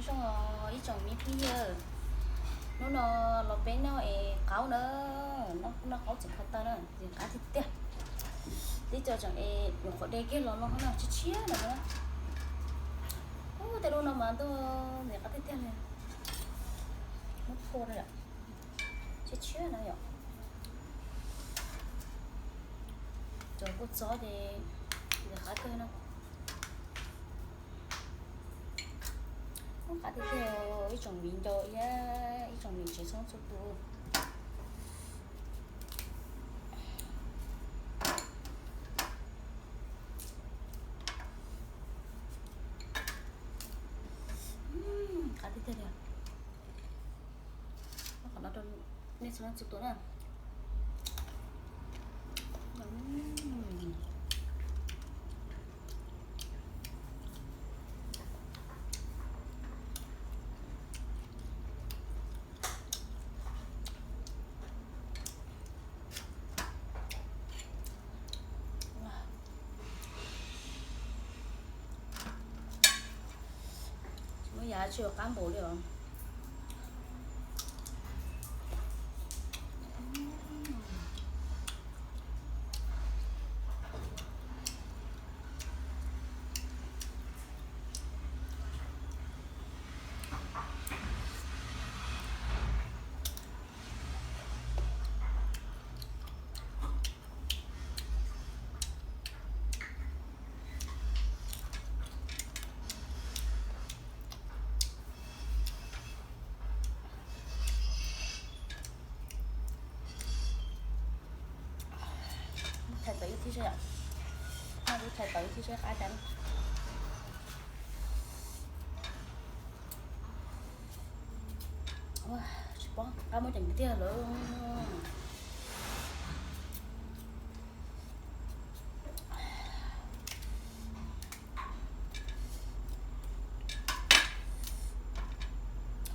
Zoo os ib tsoom me phooj ywg, hnub no los peb noj es qaub na, noj qaub tseem kho taw na, nqab tiag tiag. Tib co tseem es nyuam qhuav de kiag los no na, tshiab tshiab na. Ub, tej lub no mas ntuj, nqab tiag tiag li. Muab phua rau, tshiab tshiab na yom. Cov kua txob ces nqab kawg no. Ub, qab tiag tiag, ib tsoom viv ncaus thiab ib tsoom niam tsev txhua txhua tus. Qab tiag tiag li. Muab qhov no rau nej txhua leej txhua tus na. Muab yav tsis qab npaum li os. Thaij tawv ib thib seb, no kuv thaij tawv ib thib seb qab cas. Tsis paub qab muab ceem tiag lawm.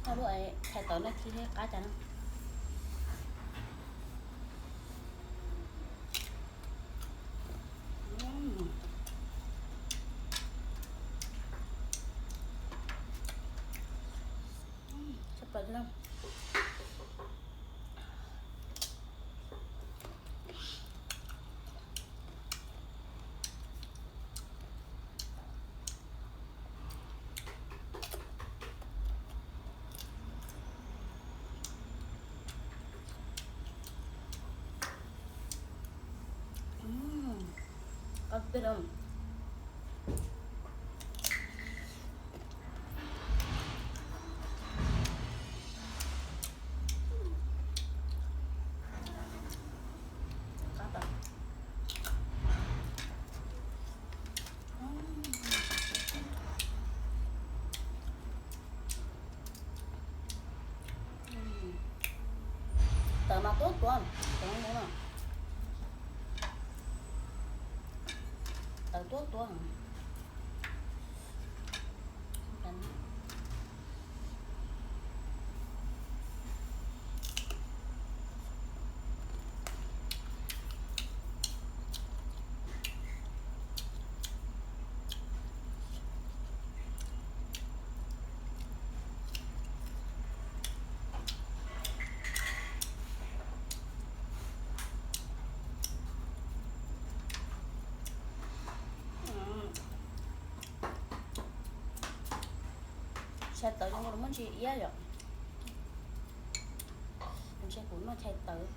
Qab lub thaij tawv no thib seb qab cas na. Tshaj plaws li na. Qab tiag. Qab tas. Tawv mas tuab tuav, tawv no, tawv tuab tuav. Tshais tawv zoo li muaj ntsis iab yom. Ntshe kuv noj tshais tawv.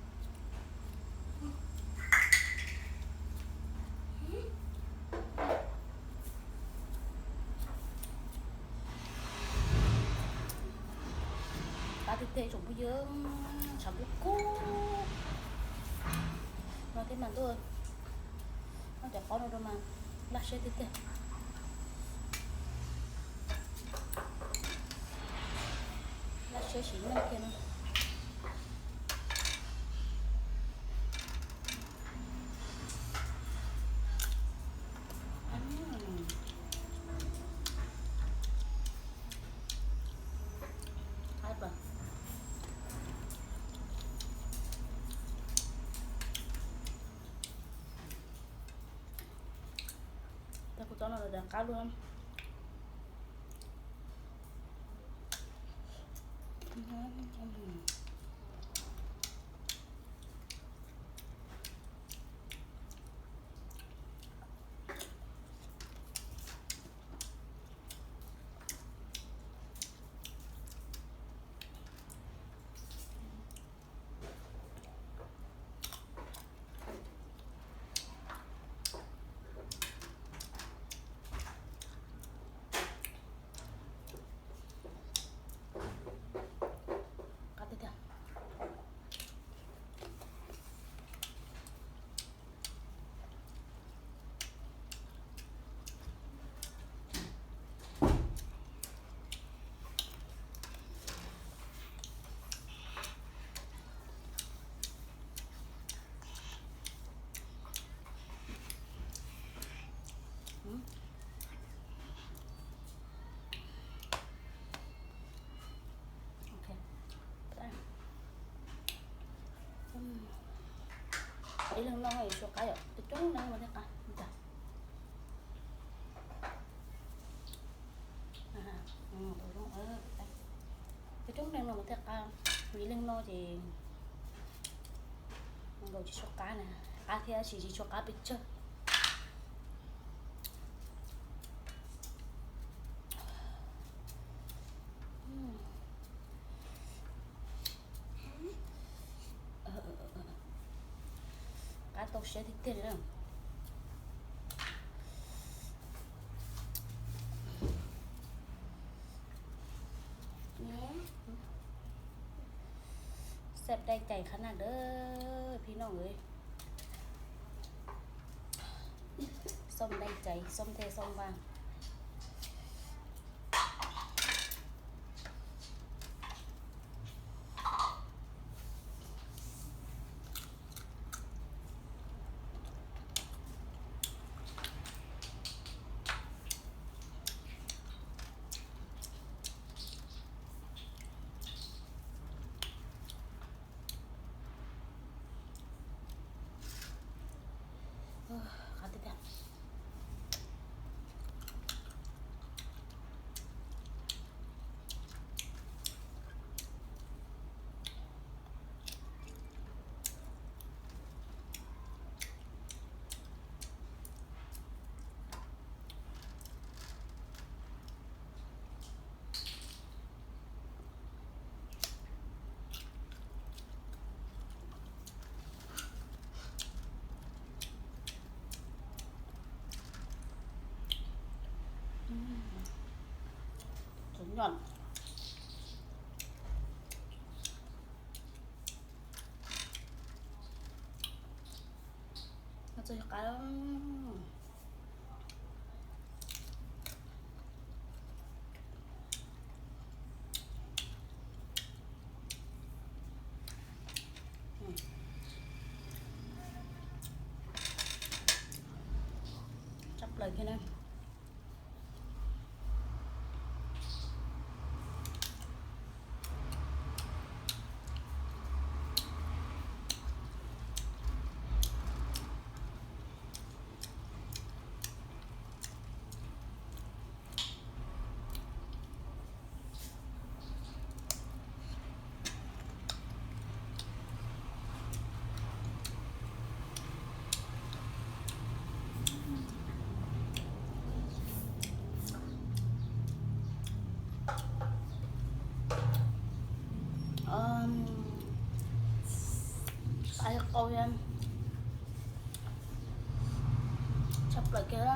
Qab tiag tiag tsoom phooj ywg, tshav kub kub no thiab mas ntuj, noj cov qaub no rau mas laj siab tiag tiag. Laj siab sim neej kiag no. Tag kuv txob no los qab luaj. Qab tiag tiag. Ib leeg noj yuav tsum qab yom, coob coob leej mas thiaj qab. Coob coob leej no mas thiaj qab, ib leeg noj ces nkaus tsis tshua qab na, qab thiab tab sis tsis tshua qab pes tsawg. Qab tau siab tiag tiag li na. Xom dai cais qhab na dawb phij noj nkawd. Xom dai cais xom the xom npas. Qab tiag tiag. Txom nyem. Txog qab. Tshaj plaws kiag na. Qab qau thiab, tshaj plaws kiag.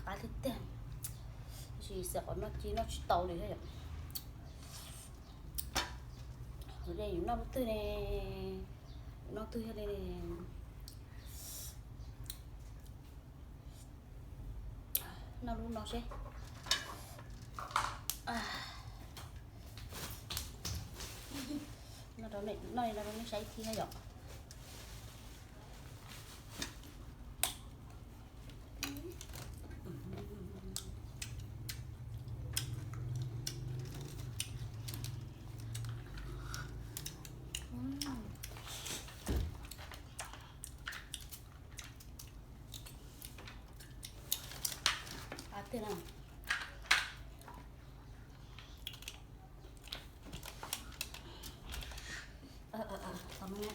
Qab tiag tiag, tab sis xav kom noj ci noj tsis tau li thiab yom. Yus noj lub twg ne, yus noj twg thiaj li ne. Noj lub no seb. Noj li no rau nej saib ib thiab yom. Tiag na. Tos me,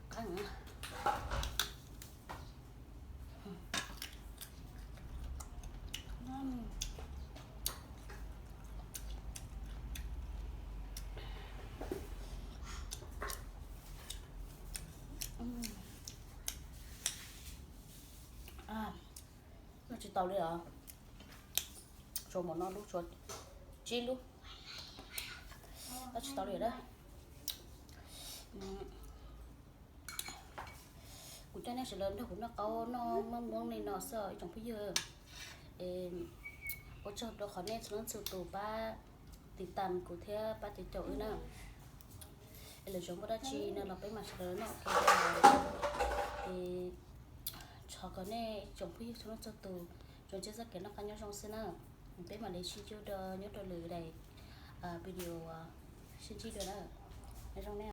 qab. Noj tsis tau li os. Tshuav mus no lub, tshuav tsib lub. Noj tsis tau li na. Kuv coj nej sawv daws nrog kuv noj qaub noj maj muab li no xwb ib tsoom phooj ywg. Ua tsaug rau qhov nej txhua leej txhua tus pab tiv tam kuv thiab pab caum caum wb na. Es lwm zaus muaj dab tsi no los peb mam sawv daws noj ua ke. Es thov kom nej tsoom phooj ywg txhua leej txhua tus tsuas ntsib txoj kev noj qab nyob zoo xwb na. Peb mam li sib ntsib dua nyob rau lwm daim video sib ntsib dua na. Nyob zoo nej.